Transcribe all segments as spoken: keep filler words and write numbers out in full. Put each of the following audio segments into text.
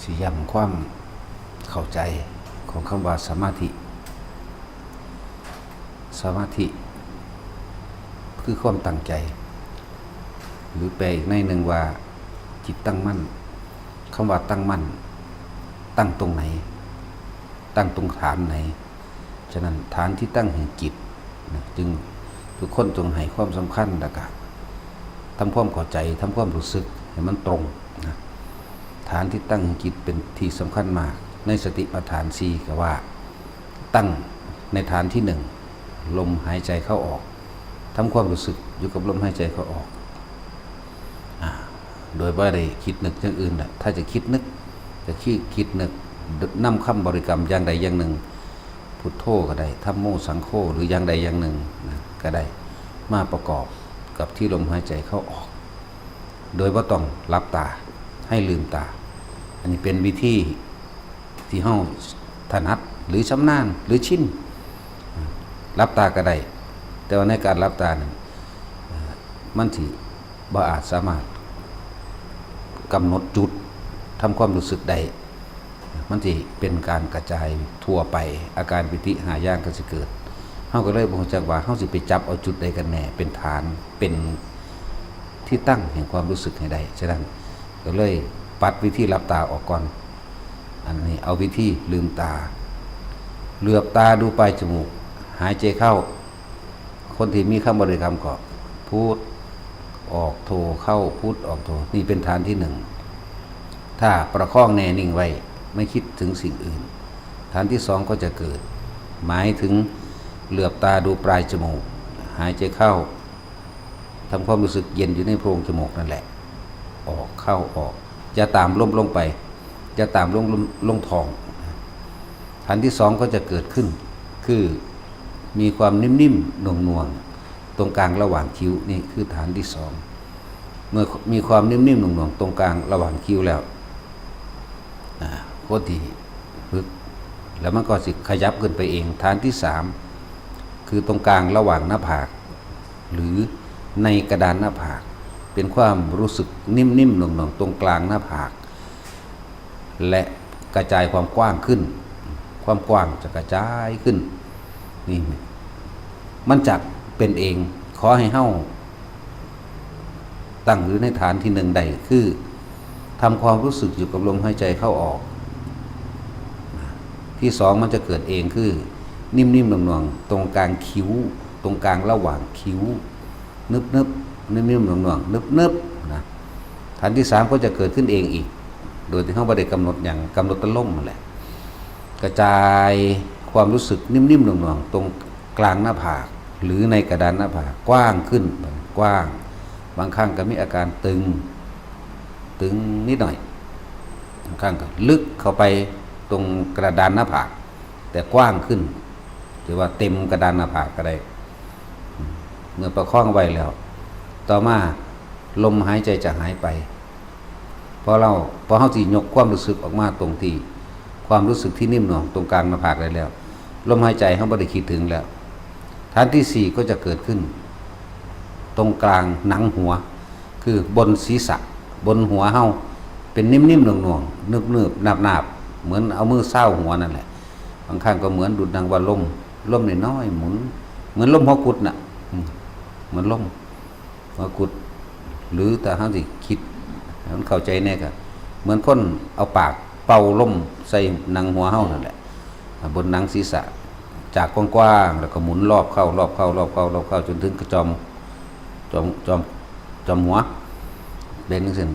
สิย้ำความเข้าใจของคำว่าสมาธิ สมาธิ คือความตั้งใจ หรือแปลอีกในหนึ่งว่าจิตตั้งมั่น คำว่าตั้งมั่น ตั้งตรงไหน ตั้งตรงฐานไหน ฉะนั้นฐานที่ตั้งแห่งจิตนะ จึงทุกคนจงให้ความสำคัญ แล้วก็ทำความเข้าใจ ทำความรู้สึกให้มันตรงนะ ฐานที่ตั้งแห่งจิตเป็นที่สำคัญมาก ในสติปัฏฐานสี่ก็ว่า ตั้งในฐานที่หนึ่ง ลมหายใจเข้าออก ทำความรู้สึกอยู่กับลมหายใจเข้าออก อ่า โดยบ่ได้คิดนึกอย่างอื่นนะ ถ้าจะคิดนึก จะคิด คิดนึก นำคำบริกรรมอย่างใดอย่างหนึ่ง พุทโธก็ได้ ธัมโม สังโฆ หรืออย่างใดอย่างหนึ่งนะ ก็ได้ มาประกอบกับที่ลมหายใจเข้าออก โดยบ่ต้องหลับตา ให้ลืมตา อันนี้เป็นวิธีที่เฮาถนัด หรือชำนาญ หรือชิน หลับตาก็ได้ แต่ว่าในการหลับตานั้น เอ่อ มันสิบ่อาจสามารถกำหนดจุด ทำความรู้สึกได้ มันสิเป็นการกระจายทั่วไป อาการปีติห้าอย่างก็สิเกิด เฮาก็เลยบ่รู้จักว่าเฮาสิไปจับเอาจุดใดกันแน่ เป็นฐาน เป็นที่ตั้งแห่งความรู้สึกให้ได้ ฉะนั้นก็เลยปัดวิธีหลับตาออกก่อน อันนี้เอาวิธีลืมตา เหลือบตาดูปลายจมูก หายใจเข้า คนที่มีคำบริกรรมก็พุทออกโทเข้า พุทออกโท นี่เป็นฐานที่หนึ่ง ถ้าประคองแน่นิ่งไว้ ไม่คิดถึงสิ่งอื่น ฐานที่สองก็จะเกิด หมายถึงเหลือบตาดูปลายจมูก หายใจเข้า ทำความรู้สึกเย็นอยู่ในโพรงจมูกนั่นแหละ ออกเข้าออก อย่าตามลมลงไป อย่าตามลงลงท้อง ฐานที่สองก็จะเกิดขึ้น คือมีความนิ่มๆหน่วงๆตรงกลางระหว่างคิ้ว นี่คือฐานที่สอง เมื่อมีความนิ่มๆหน่วงๆตรงกลางระหว่างคิ้วแล้ว อ่า คนที่ฝึก แล้วมันก็สิขยับขึ้นไปเอง ฐานที่สาม คือตรงกลางระหว่างหน้าผาก หรือในกระดานหน้าผาก เป็นความรู้สึกนิ่มๆหน่วงๆตรงกลางหน้าผาก และกระจายความกว้างขึ้น ความกว้างจะกระจายขึ้น นี่ มันจะเป็นเอง ขอให้เฮาตั้งอยู่ในฐานที่หนึ่งได้ คือทำความรู้สึกอยู่กับลมหายใจเข้าออก ที่สองมันจะเกิดเอง คือนิ่มๆหน่วงๆตรงกลางคิ้ว ตรงกลางระหว่างคิ้ว นึบๆ นิ่มๆหน่วงๆนึบๆนะ ฐานที่สามก็จะเกิดขึ้นเองอีก โดยที่เฮาบ่ได้กำหนดหยัง กำหนดแต่ลมนั่นแหละ กระจายความรู้สึกนิ่มๆหน่วงๆตรงกลางหน้าผาก หรือในกระดานหน้าผาก กว้างขึ้น กว้าง บางครั้งก็มีอาการตึง ตึงนิดหน่อย บางครั้งก็ลึกเข้าไปตรงกระดานหน้าผาก แต่กว้างขึ้น หรือว่าเต็มกระดานหน้าผากก็ได้ เมื่อประคองไว้แล้ว ต่อมาลมหายใจจะหายไป พอเรา พอเฮาสิยกความรู้สึกออกมาตรงที่ ความรู้สึกที่นิ่มหน่วงตรงกลางหน้าผากได้แล้ว ลมหายใจเฮาบ่ได้คิดถึงแล้ว ฐานที่สี่ก็จะเกิดขึ้น ตรงกลางหนังหัว คือบนศีรษะ บนหัวเฮา เป็นนิ่มๆหน่วงๆนึบๆนาบๆเหมือนเอามือซาวหัวนั่นแหละ บางครั้งก็เหมือนดุจดังว่าลม ลมน้อยๆหมุน เหมือนลมหัวกุดน่ะ อืม เหมือนลมหัวกุด หรือถ้าเฮาสิคิดให้มันเข้าใจแน่ก็ เหมือนคนเอาปากเป่าลมใส่หนังหัวเฮานั่นแหละ อ่า บนหนังศีรษะ จากกว้างๆ แล้วก็หมุนรอบเข้า รอบเข้า รอบเข้า รอบเข้า จนถึงกระจอม จอม จอม จอมหัว เป็นจั่งซี้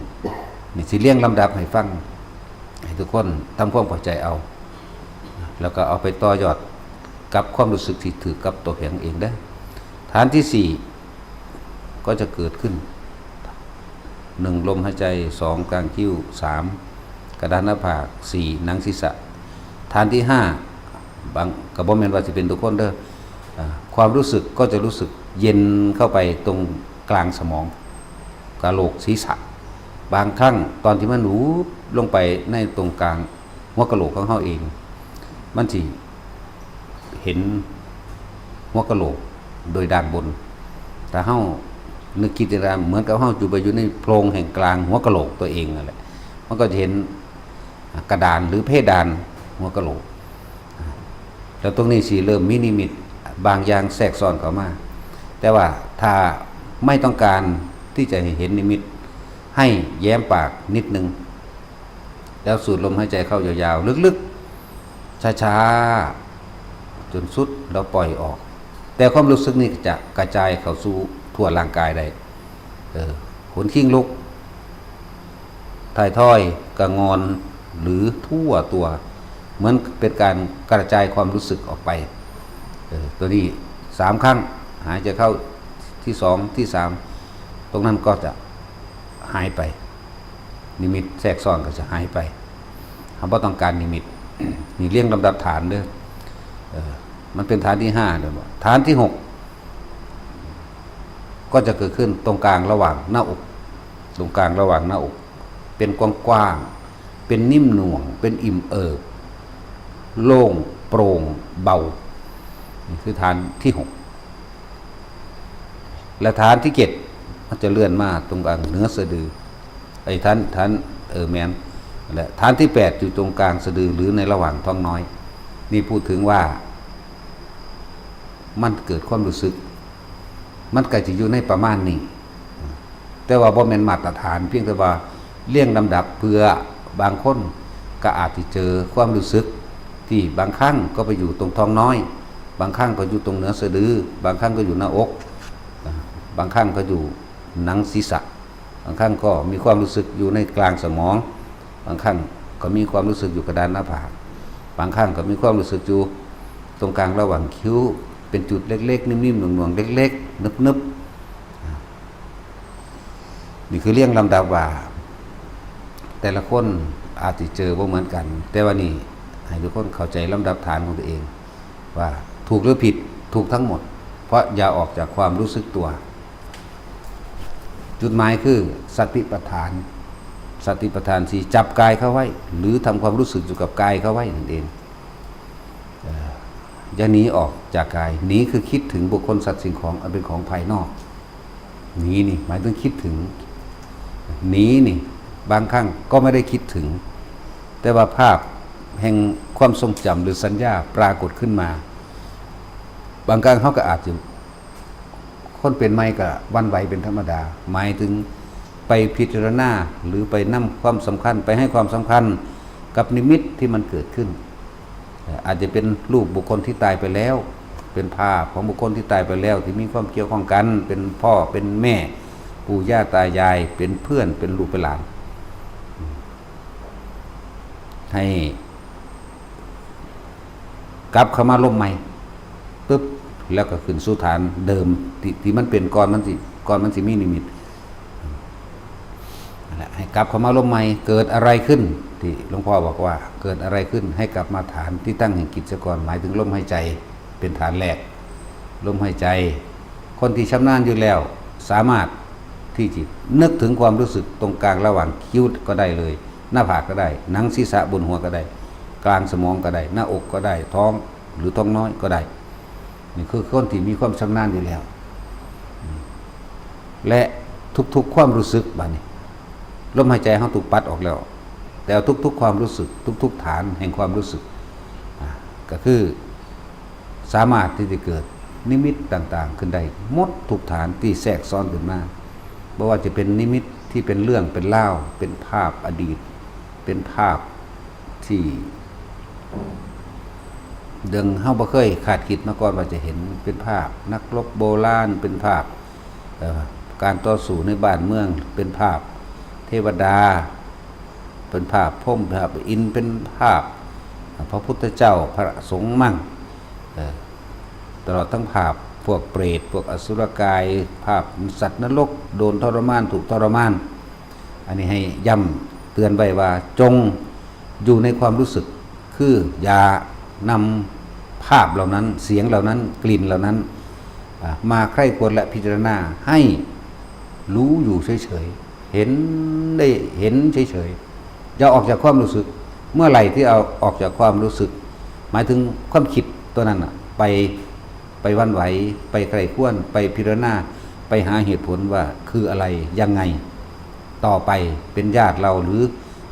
นี่สิเรียงลำดับให้ฟัง ให้ทุกคนทำความเข้าใจเอา แล้วก็เอาไปต่อยอดกับความรู้สึกที่ถืกกับตัวเองเองเด้อ ฐานที่สี่ก็จะเกิดขึ้น หนึ่ง ลมหายใจ สอง กลางคิ้ว สาม กระดานหน้าผาก สี่ หนังศีรษะ ฐานที่ห้า บาง ก็บ่แม่นว่าสิเป็นทุกคนเด้อ อ่า ความรู้สึกก็จะรู้สึกเย็นเข้าไปตรงกลางสมอง กะโหลกศีรษะ บางครั้งตอนที่มันหลุดลงไปในตรงกลางหัวกะโหลกของเฮาเอง มันสิเห็นหัวกะโหลกโดยด้านบน ถ้าเฮานึกคิดว่าเหมือนกับเฮาอยู่ไปอยู่ในโพรงแห่งกลางหัวกะโหลกตัวเองนั่นแหละ มันก็จะเห็น กระดานหรือเพดานหัวกะโหลก แล้วตรงนี้สิเริ่มมีนิมิตบางอย่างแทรกซ้อนเข้ามา แต่ว่าถ้าไม่ต้องการที่จะให้เห็นนิมิต ให้แย้มปากนิดนึง แล้วสูดลมหายใจเข้ายาวๆ ลึกๆ ช้าๆ จนสุดแล้วปล่อยออก แต่ความรู้สึกนี้จะกระจายเข้าสู่ทั่วร่างกายได้ เออ ขนคิงลุก ถ่ายทอยกระงอนหรือทั่วตัว เหมือนเป็นการกระจายความรู้สึกออกไป เออ ตัวนี้สามครั้ง หายใจเข้าที่สองที่สาม ตรงนั้นก็จะหายไป นิมิตแทรกซ้อนก็จะหายไป เราบ่ต้องการนิมิต นี่เรียงลำดับฐานเด้อ เออ มันเป็นฐานที่ห้าเลยบ่ ฐานที่หก ก็จะเกิดขึ้นตรงกลางระหว่างหน้าอก ตรงกลางระหว่างหน้าอก เป็นกว้างๆ เป็นนิ่มหน่วง เป็นอิ่มเอิบ โล่งโปร่งเบา นี่คือฐานที่หก และฐานที่เจ็ด มันจะเลื่อนมาตรงกลางเหนือสะดือ ไอ้ฐาน ฐาน เออ แม่น และฐานที่แปด อยู่ตรงกลางสะดือหรือในระหว่างท้องน้อย นี่พูดถึงว่า มันเกิดความรู้สึก มันก็จะอยู่ในประมาณนี้ แต่ว่าบ่แม่นมาตรฐาน เพียงแต่ว่าเรียงลำดับ เพื่อบางคนก็อาจจะเจอความรู้สึกที่บางครั้งก็ไปอยู่ตรงท้องน้อย บางครั้งก็อยู่ตรงเหนือสะดือ บางครั้งก็อยู่หน้าอก บางครั้งก็อยู่หนังศีรษะ บางครั้งก็มีความรู้สึกอยู่ในกลางสมอง บางครั้งก็มีความรู้สึกอยู่กระดานหน้าผาก บางครั้งก็มีความรู้สึกอยู่ตรงกลางระหว่างคิ้ว เป็นจุดเล็กๆ นิ่มๆ หน่วงๆ เล็กๆ นึบๆ นี่คือเรียงลำดับว่า แต่ละคนอาจจะเจอบ่เหมือนกัน แต่ว่านี่ให้ทุกคนเข้าใจลำดับฐานของตัวเอง ว่าถูกหรือผิด ถูกทั้งหมด เพราะอย่าออกจากความรู้สึกตัว จุดหมายคือสติปัฏฐาน สติปัฏฐานสี่ จับกายเข้าไว้ หรือทำความรู้สึกอยู่กับกายเข้าไว้นั่นเอง เอ่อ อย่าหนีออกจากกาย หนีคือคิดถึงบุคคลสัตว์สิ่งของอันเป็นของภายนอก หนีนี่หมายถึงคิดถึง หนีนี่ บางครั้งก็ไม่ได้คิดถึง แต่ว่าภาพแห่งความทรงจำหรือสัญญาปรากฏขึ้นมา บางครั้งเขาก็อาจจะ คนเป็นใหม่ก็หวั่นไหวเป็นธรรมดา หมายถึงไปพิจารณาหรือไปนำความสำคัญ ไปให้ความสำคัญกับนิมิตที่มันเกิดขึ้น อาจจะเป็นรูปบุคคลที่ตายไปแล้ว เป็นภาพของบุคคลที่ตายไปแล้ว ที่มีความเกี่ยวข้องกัน เป็นพ่อ เป็นแม่ ปู่ย่าตายาย เป็นเพื่อน เป็นลูกเป็นหลาน ให้กลับเข้ามาลมใหม่ ปึ๊บ แล้วก็ขึ้นสู่ฐานเดิมที่ ที่มันเป็นก่อนมันสิ ก่อนมันสิมีนิมิต นั่นแหละ ให้กลับเข้ามาลมใหม่ เกิดอะไรขึ้น ที่หลวงพ่อบอกว่า เกิดอะไรขึ้น ให้กลับมาฐานที่ตั้งแห่งจิตซะก่อน หมายถึงลมหายใจ เป็นฐานแรก ลมหายใจ คนที่ชำนาญอยู่แล้ว สามารถที่จะนึกถึงความรู้สึกตรงกลางระหว่างคิ้วก็ได้เลย หน้าผากก็ได้ หนังศีรษะบนหัวก็ได้ กลางสมองก็ได้ หน้าอกก็ได้ ท้องหรือท้องน้อยก็ได้ นี่คือคนที่มีความชำนาญอยู่แล้ว และทุกๆความรู้สึกบัดนี้ ลมหายใจเขาถูกปัดออกแล้ว แต่ทุกๆความรู้สึก ทุกๆฐานแห่งความรู้สึก อ่า ก็คือ สามารถที่จะเกิดนิมิตต่างๆ ขึ้นได้หมดทุกฐานที่แทรกซ้อนขึ้นมา บ่ว่าจะเป็นนิมิตที่เป็นเรื่องเป็นราว เป็นภาพอดีต เป็นภาพที่เดิมเฮาบ่เคยคาดคิดมาก่อนว่าจะเห็น เป็นภาพนักรบโบราณ เป็นภาพ เอ่อ การต่อสู้ในบ้านเมือง เป็นภาพเทวดา เป็นภาพพรหม ภาพอินทร์ เป็นภาพพระพุทธเจ้า พระสงฆ์มั่ง เอ่อ ตลอดทั้งภาพพวกเปรต พวกอสุรกาย ภาพสัตว์นรก โดนทรมาน ถูกทรมาน อันนี้ให้ย้ำเตือนไว้ว่า จงอยู่ในความรู้สึก คืออย่านำภาพเหล่านั้น เสียงเหล่านั้น กลิ่นเหล่านั้น อ่า มาใคร่ครวญและพิจารณา ให้รู้อยู่เฉยๆ เห็นได้ เห็นเฉยๆ อย่าออกจากความรู้สึก เมื่อไหร่ที่เอาออกจากความรู้สึก หมายถึงความคิดตัวนั้นน่ะ ไป ไปหวั่นไหว ไปใคร่ครวญ ไปพิจารณา ไปหาเหตุผลว่าคืออะไร ยังไง ต่อไป เป็นญาติเราหรือ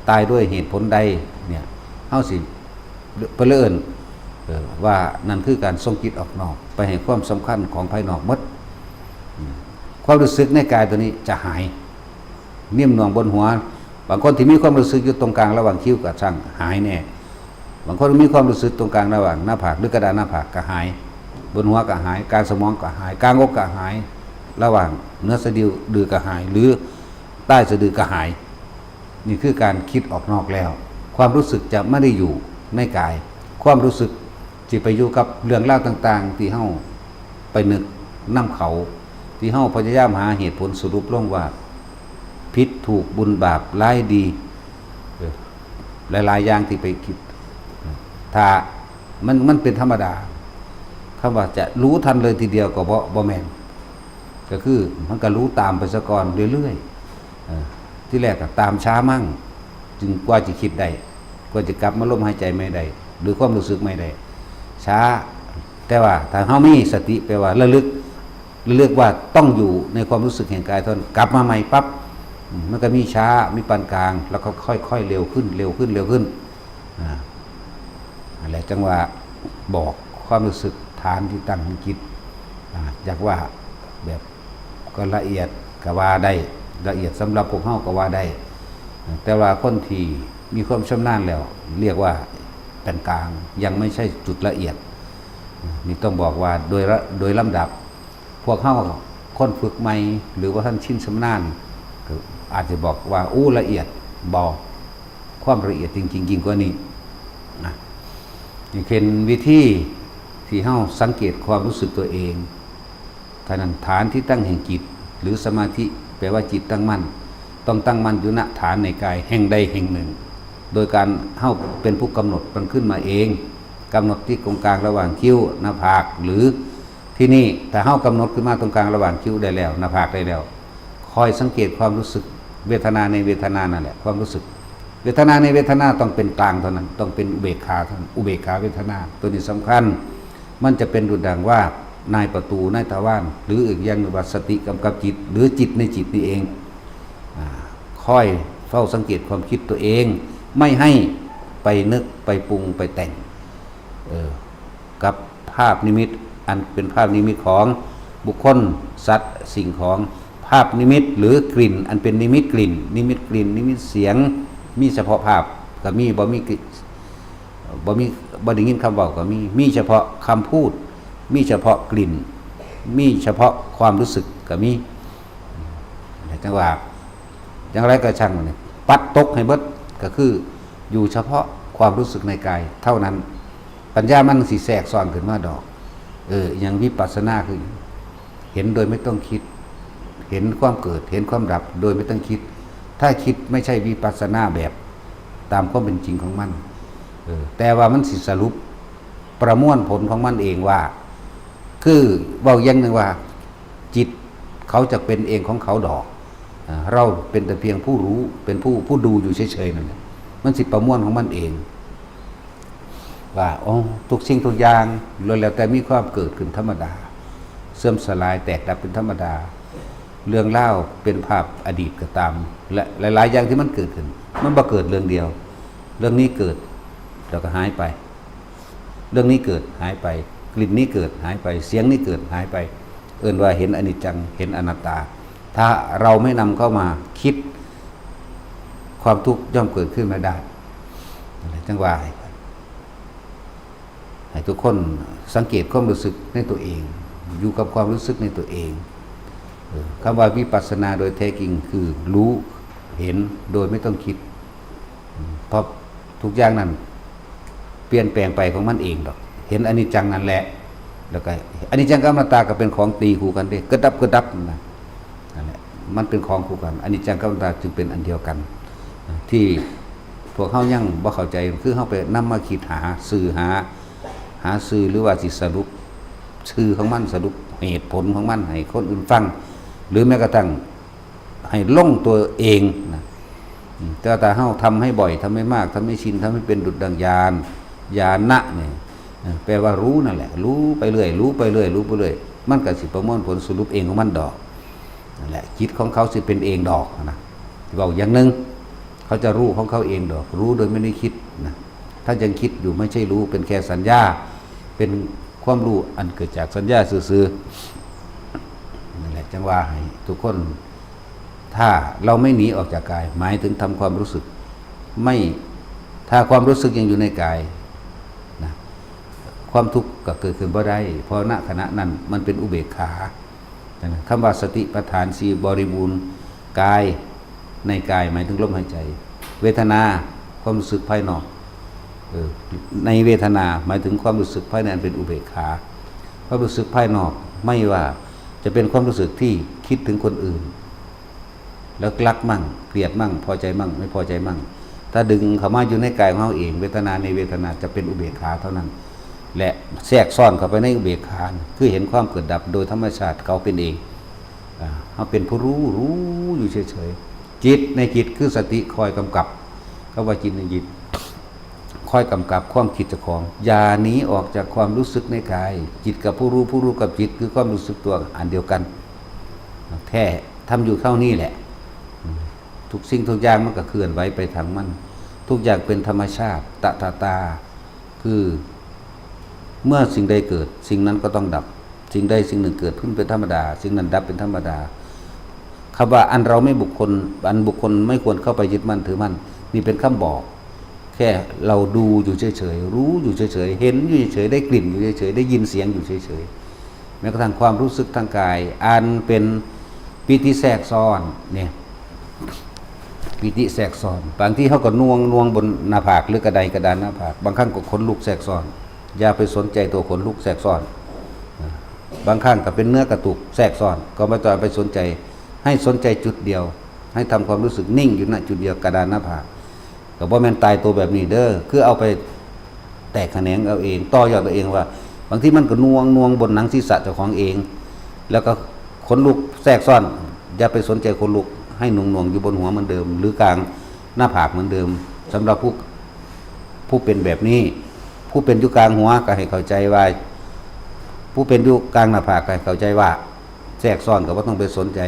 ตายด้วยเหตุผลใด เนี่ย เฮาสิเปิ้นเอิ้น เอ่อ ว่านั่นคือการส่งจิตออกนอก ไปให้ความสำคัญของภายนอกหมด อืม ความรู้สึกในกายตัวนี้จะหาย นิ่มหน่วงบนหัว บางคนที่มีความรู้สึกอยู่ตรงกลางระหว่างคิ้วกับช่างหายแน่ บางคนมีความรู้สึกตรงกลางระหว่างหน้าผากหรือกระดานหน้าผากก็หาย บนหัวก็หาย กลางสมองก็หาย กลางอกก็หาย ระหว่างเหนือสะดือก็หาย หรือใต้สะดือก็หาย นี่คือการคิดออกนอกแล้ว ความรู้สึกจะไม่ได้อยู่ในกาย ความรู้สึกสิไปอยู่กับเรื่องราวต่างๆ ที่เฮาไปนึกนำเขา ที่เฮาพยายามหาเหตุผลสรุปลงว่า ผิดถูกบุญบาปร้ายดี เออ หลายๆ อย่างที่ไปคิด ถ้ามัน มันเป็นธรรมดา คำว่าจะรู้ทันเลยทีเดียวก็บ่ บ่แม่น ก็คือมันก็รู้ตามไปซะก่อนเรื่อยๆ เออ ที่แรกก็ตามช้ามั่ง จึงกว่าจะคิดได้ กว่าจะกลับมาลมหายใจใหม่ได้ หรือความรู้สึกใหม่ได้ ช้า แต่ว่าถ้าเฮามีสติ แปลว่าระลึก ระลึกว่าต้องอยู่ในความรู้สึกแห่งกายเท่านั้น กลับมาใหม่ปั๊บ อืม มันก็มีช้า มีปานกลาง แล้วก็ค่อยๆ เร็วขึ้น เร็วขึ้น เร็วขึ้น อ่า นั่นแหละจังว่าบอกความรู้สึกฐานที่ตั้งของจิต อ่า อยากว่าแบบก็ละเอียดก็ว่าได้ ละเอียดสำหรับพวกเฮาก็ว่าได้ แต่ว่าคนที่มีความชำนาญแล้ว เรียกว่าปานกลาง ยังไม่ใช่จุดละเอียด นี่ต้องบอกว่าโดยละ โดยลำดับ พวกเฮาคนฝึกใหม่ หรือว่าท่านชินชำนาญ ก็อาจจะบอกว่า อู้ ละเอียด บ่ ความละเอียดจริงๆ ยิ่งกว่านี้นะ นี่เป็นวิธีที่เฮาสังเกตความรู้สึกตัวเอง เท่านั้น ฐานที่ตั้งแห่งจิต หรือสมาธิ แปลว่าจิตตั้งมั่น ต้องตั้งมั่นอยู่ณฐานในกายแห่งใดแห่งหนึ่ง โดยการเฮาเป็นผู้กำหนดมันขึ้นมาเอง กำหนดที่ตรงกลางระหว่างคิ้ว หน้าผาก หรือที่นี่ ถ้าเฮากำหนดขึ้นมาตรงกลางระหว่างคิ้วได้แล้ว หน้าผากได้แล้ว คอยสังเกตความรู้สึก เวทนาในเวทนานั่นแหละ ความรู้สึก เวทนาในเวทนาต้องเป็นกลางเท่านั้น ต้องเป็นอุเบกขาเท่านั้น อุเบกขาเวทนา ตัวนี้สำคัญ มันจะเป็นดุจดังว่านายประตูนายทวาร หรืออีกอย่างหนึ่งว่าสติกำกับจิต หรือจิตในจิตนี่เอง อ่า คอยเฝ้าสังเกตความคิดตัวเอง ไม่ให้ไปนึกไปปรุงไปแต่ง เออ กับภาพนิมิต อันเป็นภาพนิมิตของบุคคล สัตว์ สิ่งของ ภาพนิมิตหรือกลิ่น อันเป็นนิมิตกลิ่น นิมิตกลิ่น นิมิตเสียง มีเฉพาะภาพก็มี บ่มีกลิ่น บ่มี บ่ได้ยินคำเว้าก็มี มีเฉพาะคำพูด มีเฉพาะกลิ่น มีเฉพาะความรู้สึกก็มี จังว่า อย่างไรก็ช่างมันเนี่ย ปัดตกให้เบิด ก็คืออยู่เฉพาะความรู้สึกในกายเท่านั้น ปัญญามันสิแทรกซ้อนขึ้นมาดอก เออ อย่างวิปัสสนาคือ เห็นโดยไม่ต้องคิด เห็นความเกิด เห็นความดับ โดยไม่ต้องคิด ถ้าคิดไม่ใช่วิปัสสนาแบบตามความเป็นจริงของมัน เออ แต่ว่ามันสิสรุปประมวลผลของมันเองว่า คือเว้าอย่างหนึ่งว่า จิตเขาจะเป็นเองของเขาดอก อ่า เราเป็นแต่เพียงผู้รู้ เป็นผู้ ผู้ดูอยู่เฉยๆ นั่นแหละ มันสิประมวลของมันเอง ว่า โอ้ ทุกสิ่งทุกอย่างล้วนแล้วแต่มีความเกิดขึ้นธรรมดา เสื่อมสลายแตกดับเป็นธรรมดา เรื่องราวเป็นภาพอดีตก็ตาม และหลายๆ อย่างที่มันเกิดขึ้น มันบ่เกิดเรื่องเดียว เรื่องนี้เกิดแล้วก็หายไป เรื่องนี้เกิดหายไป กลิ่นนี้เกิดหายไป เสียงนี้เกิดหายไป เอิ้นว่าเห็นอนิจจัง เห็นอนัตตา ถ้าเราไม่นำเข้ามาคิด ความทุกข์ย่อมเกิดขึ้นไม่ได้ นั่นแหละจังว่าให้ ให้ทุกคนสังเกตความรู้สึกในตัวเอง อยู่กับความรู้สึกในตัวเอง เออ คำว่าวิปัสสนาโดยแท้จริงคือรู้เห็นโดยไม่ต้องคิด เพราะทุกอย่างนั้นเปลี่ยนแปลงไปของมันเองดอก เห็นอนิจจังนั่นแหละ แล้วก็อนิจจังกับอนัตตาก็เป็นของตีคู่กันเด้ เกิดดับ เกิดดับนะ นั่นแหละ มันเป็นของคู่กัน อนิจจังกับอนัตตาจึงเป็นอันเดียวกัน ที่พวกเฮายังบ่เข้าใจ คือเฮาไปนำมาคิดหาสื่อ หา หาสื่อ หรือว่าสิสรุปชื่อของมัน สรุปเหตุผลของมันให้คนอื่นฟัง หรือแม้กระทั่งให้ลงตัวเองนะ อืม แต่ถ้าเฮาทำให้บ่อย ทำให้มาก ทำให้ชิน ทำให้เป็นดุจดังญาณ ญาณะเนี่ย เออ แปลว่ารู้นั่นแหละ รู้ไปเรื่อย รู้ไปเรื่อย รู้ไปเรื่อย มันก็สิประมวลผลสรุปเองของมันดอก นั่นแหละ จิตของเขาสิเป็นเองดอกนะ เว้าอย่างหนึ่ง เขาจะรู้ของเขาเองดอก รู้โดยไม่ได้คิดนะ ถ้ายังคิดอยู่ไม่ใช่รู้ เป็นแค่สัญญา เป็นความรู้อันเกิดจากสัญญาซื่อๆ นั่นแหละ จังว่าให้ทุกคน ถ้าเราไม่หนีออกจากกาย หมายถึงทำความรู้สึก ไม่ ถ้าความรู้สึกยังอยู่ในกายนะ ความทุกข์ก็เกิดขึ้นบ่ได้ เพราะณขณะนั้นมันเป็นอุเบกขา นะ คำว่าสติปัฏฐานสี่บริบูรณ์ กาย ในกายหมายถึงลมหายใจ เวทนา ความรู้สึกภายนอก เออ ในเวทนาหมายถึงความรู้สึกภายในอันเป็นอุเบกขา ความรู้สึกภายนอก ไม่ว่าจะเป็นความรู้สึกที่คิดถึงคนอื่น แล้วรักมั่ง เกลียดมั่ง พอใจมั่ง ไม่พอใจมั่ง ถ้าดึงเข้ามาอยู่ในกายของเราเอง เวทนาในเวทนาจะเป็นอุเบกขาเท่านั้น และแทรกซ้อนเข้าไปในอุเบกขา คือเห็นความเกิดดับโดยธรรมชาติเขาเป็นเอง อ่า เขาเป็นผู้รู้ รู้อยู่เฉยๆ จิตในจิตคือสติคอยกำกับ คำว่าจิตในจิต คอยกำกับความคิดเจ้าของ อย่าหนีออกจากความรู้สึกในกาย จิตกับผู้รู้ ผู้รู้กับจิตคือความรู้สึกตัวอันเดียวกัน แท้ ทำอยู่เท่านี้แหละ ทุกสิ่งทุกอย่างมันก็เคลื่อนไหวไปทางมัน ทุกอย่างเป็นธรรมชาติ ตถาตา คือ เมื่อสิ่งใดเกิด สิ่งนั้นก็ต้องดับ สิ่งใดสิ่งหนึ่งเกิดขึ้นเป็นธรรมดา สิ่งนั้นดับเป็นธรรมดา คำว่าอันเราไม่บุคคล อันบุคคลไม่ควรเข้าไปยึดมั่นถือมั่น นี่เป็นคำบอก แค่เราดูอยู่เฉยๆ รู้อยู่เฉยๆ เห็นอยู่เฉยๆ ได้กลิ่นอยู่เฉยๆ ได้ยินเสียงอยู่เฉยๆ แม้กระทั่งความรู้สึกทางกาย อันเป็นปีติแทรกซ้อนเนี่ย ปีติแทรกซ้อน บางทีเขาก็น่วงน่วงบนหน้าผาก หรือกระไดกระดานหน้าผาก บางครั้งก็ขนลุกแทรกซ้อน อย่าไปสนใจตัวขนลุกแทรกซ้อน บางครั้งก็เป็นเนื้อกระตุกแทรกซ้อน ก็ไม่ต้องไปสนใจ ให้สนใจจุดเดียว ให้ทำความรู้สึกนิ่งอยู่ณจุดเดียวกระดานหน้าผาก ก็บ่แม่นตายตัวแบบนี้เด้อ คือเอาไปแตกแขนงเอาเอง ต่อยอดเอาเองว่า บางทีมันก็น่วงน่วงบนหนังศีรษะเจ้าของเอง แล้วก็ขนลุกแทรกซ้อน อย่าไปสนใจขนลุก ให้หน่วงหน่วงอยู่บนหัวเหมือนเดิม หรือกลางหน้าผากเหมือนเดิม สำหรับผู้ ผู้เป็นแบบนี้ ผู้เป็นอยู่กลางหัวก็ให้เข้าใจว่า ผู้เป็นอยู่กลางหน้าผากก็ให้เข้าใจว่า แทรกซ้อนก็บ่ต้องไปสนใจ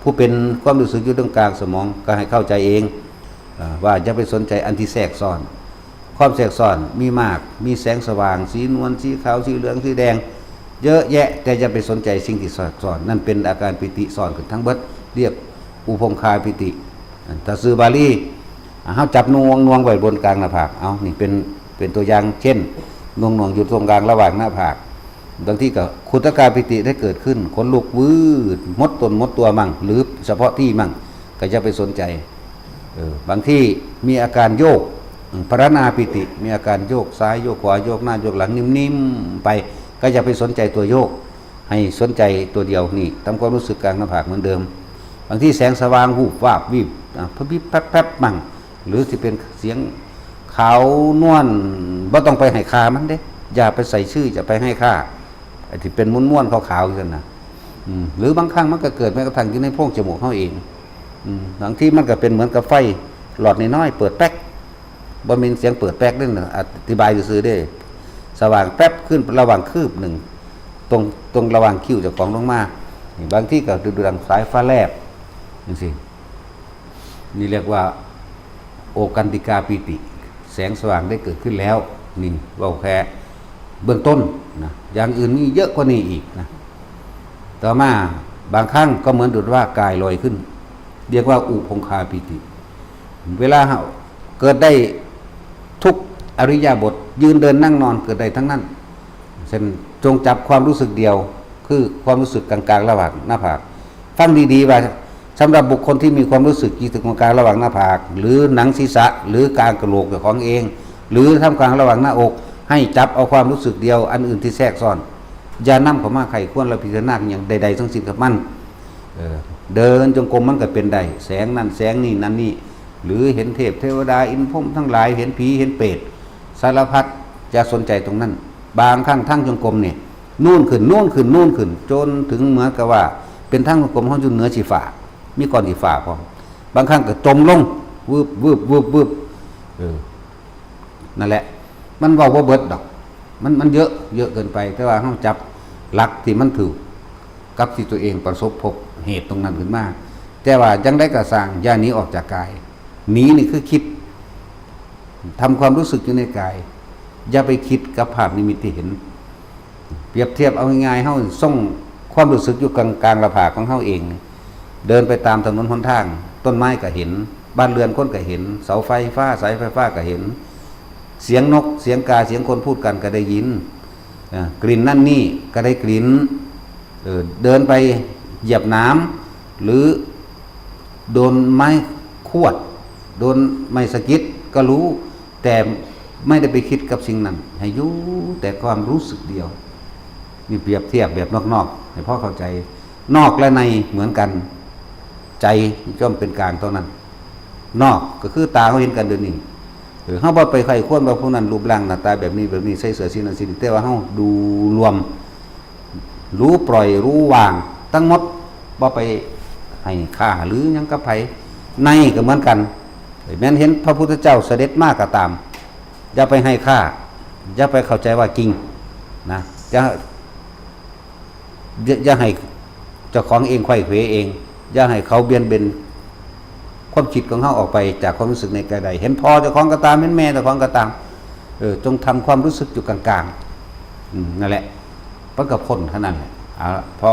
ผู้เป็นความรู้สึกอยู่ตรงกลางสมองก็ให้เข้าใจเอง อ่า ว่าอย่าไปสนใจอันที่แทรกซ้อน ความแทรกซ้อนมีมาก มีแสงสว่าง สีนวล สีขาว สีเหลือง สีแดง เยอะแยะ แต่อย่าไปสนใจสิ่งที่แทรกซ้อน นั่นเป็นอาการปีติซ้อนขึ้นทั้งเบิด เรียกอุพงคาปีติ ถ้าชื่อบาลี อ่า เฮาจับน่วงน่วงไว้บนกลางหน้าผาก เอา นี่เป็น เป็นตัวอย่าง เช่น น่วงน่วงอยู่ตรงกลางระหว่างหน้าผาก บางทีก็ขุทกาปีติได้เกิดขึ้น ขนลุกวืด หมดตนหมดตัวมั่ง หรือเฉพาะที่มั่ง ก็อย่าไปสนใจ เออ บางที่มีอาการโยก อืม พรรณาปีติ มีอาการโยกซ้ายโยกขวา โยกหน้าโยกหลัง นิ่มๆ ไป ก็อย่าไปสนใจตัวโยก ให้สนใจตัวเดียวนี่ ทำความรู้สึกกลางหน้าผากเหมือนเดิม บางที่แสงสว่าง วูบวาบ วีบ อ่ะ พับพิบแป๊บแป๊บมั่ง หรือสิเป็นเสียงขาวนวล บ่ต้องไปให้ค่ามันเด้ อย่าไปใส่ชื่อ อย่าไปให้ค่า ไอ้ที่เป็นม้วนๆ ขาวๆ อยู่นั่นน่ะ อืม หรือบางครั้งมันก็เกิดแม้กระทั่งอยู่ในโพรงจมูกเขาเอง อืม บางทีมันก็เป็นเหมือนกับไฟหลอดน้อยๆ เปิดแป๊ก บ่แม่นเสียงเปิดแป๊กเด้อ อธิบายซื่อๆ เด้ สว่างแป๊บขึ้นระหว่างคืบหนึ่ง ตรง ตรงระหว่างคิ้วเจ้าของลงมา นี่บางทีก็ดูดังสายฟ้าแลบ จังซี้ นี่เรียกว่า โอกันติกาปีติ แสงสว่างได้เกิดขึ้นแล้ว นี่เว้าแค่เบื้องต้นนะ อย่างอื่นมีเยอะกว่านี้อีกนะ ต่อมาบางครั้งก็เหมือนดุจว่ากายลอยขึ้น เรียกว่าอุพงคาปีติ เวลาเราเกิดได้ทุกอริยาบถ ยืนเดินนั่งนอนเกิดได้ทั้งนั้น เช่นจงจับความรู้สึกเดียว คือความรู้สึกกลางๆ ระหว่างหน้าผาก ฟังดีๆ ว่า สำหรับบุคคลที่มีความรู้สึกอยู่ตรงกลางระหว่างหน้าผาก หรือหนังศีรษะ หรือกลางกะโหลกของเอง หรือท่ามกลางระหว่างหน้าอก ให้จับเอาความรู้สึกเดียว อันอื่นที่แทรกซ้อน อย่านำเข้ามาใคร่ครวญและพิจารณาอย่างใดๆ ทั้งสิ้นกับมัน เออ เดินจงกรมมันก็เป็นได้ แสงนั่นแสงนี่นั่นนี่ หรือเห็นเทพเทวดาอินทร์พรหมทั้งหลาย เห็นผีเห็นเปรต สารพัด อย่าสนใจตรงนั้น บางครั้งทางจงกรมเนี่ย นู่นขึ้น นู่นขึ้น นู่นขึ้น จนถึงเหมือนกับว่า เป็นทางจงกรมของอยู่เหนือสีฟ้า มีก้อนสีฟ้าพร้อม บางครั้งก็จมลง วืบ วืบ วืบ วืบ เออ นั่นแหละ มันเว้าบ่เบิดดอก มัน มันเยอะ เยอะเกินไป แต่ว่าเราจับหลักที่มันถูก กับที่ตัวเองประสบพบเหตุตรงนั้นขึ้นมา แต่ว่าจั่งใดก็ซ่าง อย่าหนีออกจากกาย หนีนี่คือคิด ทำความรู้สึกอยู่ในกาย อย่าไปคิดกับภาพนิมิตที่เห็น เปรียบเทียบเอาง่ายๆ เฮาส่งความรู้สึกอยู่กลางๆ หน้าผากของเฮาเอง เดินไปตามถนนหนทาง ต้นไม้ก็เห็น บ้านเรือนคนก็เห็น เสาไฟฟ้า สายไฟฟ้าก็เห็น เสียงนก เสียงกา เสียงคนพูดกันก็ได้ยิน อ่ากลิ่นนั่นนี่ก็ได้กลิ่น เออ เดินไปเหยียบหนาม หรือโดนไม้ขวด โดนไม้สะกิดก็รู้ แต่ไม่ได้ไปคิดกับสิ่งนั้น ให้อยู่แต่ความรู้สึกเดียว นี่เปรียบเทียบแบบนอกๆ ให้พ่อเข้าใจ นอกและในเหมือนกัน ใจย่อมเป็นกลางเท่านั้น นอกก็คือตาเขาเห็นกันเดี๋ยวนี้ เออ เขาบ่ไปใคร่ครวญว่าผู้นั้นรูปร่างหน้าตาแบบนี้แบบนี้ ใส่เสื้อสีนั้นสีนี้ แต่ว่าเขาดูรวม รู้ปล่อย รู้วาง ทั้งหมด บ่ไปให้ค่าหรือหยังกับไผ ในก็เหมือนกัน แม้นเห็นพระพุทธเจ้าเสด็จมาก็ตาม อย่าไปให้ค่า อย่าไปเข้าใจว่าจริงนะ อย่า อย่าอย่าให้เจ้าของเองไขว่เขวเอง อย่าให้เขาเบียดเบียนความคิดของเขาออกไปจากความรู้สึกในกายใด เห็นพ่อเจ้าของก็ตาม เห็นแม่เจ้าของก็ตาม เออ จงทำความรู้สึกอยู่กลางๆ อืม นั่นแหละ มันก็พ้นเท่านั้นแหละ เอาละ พอ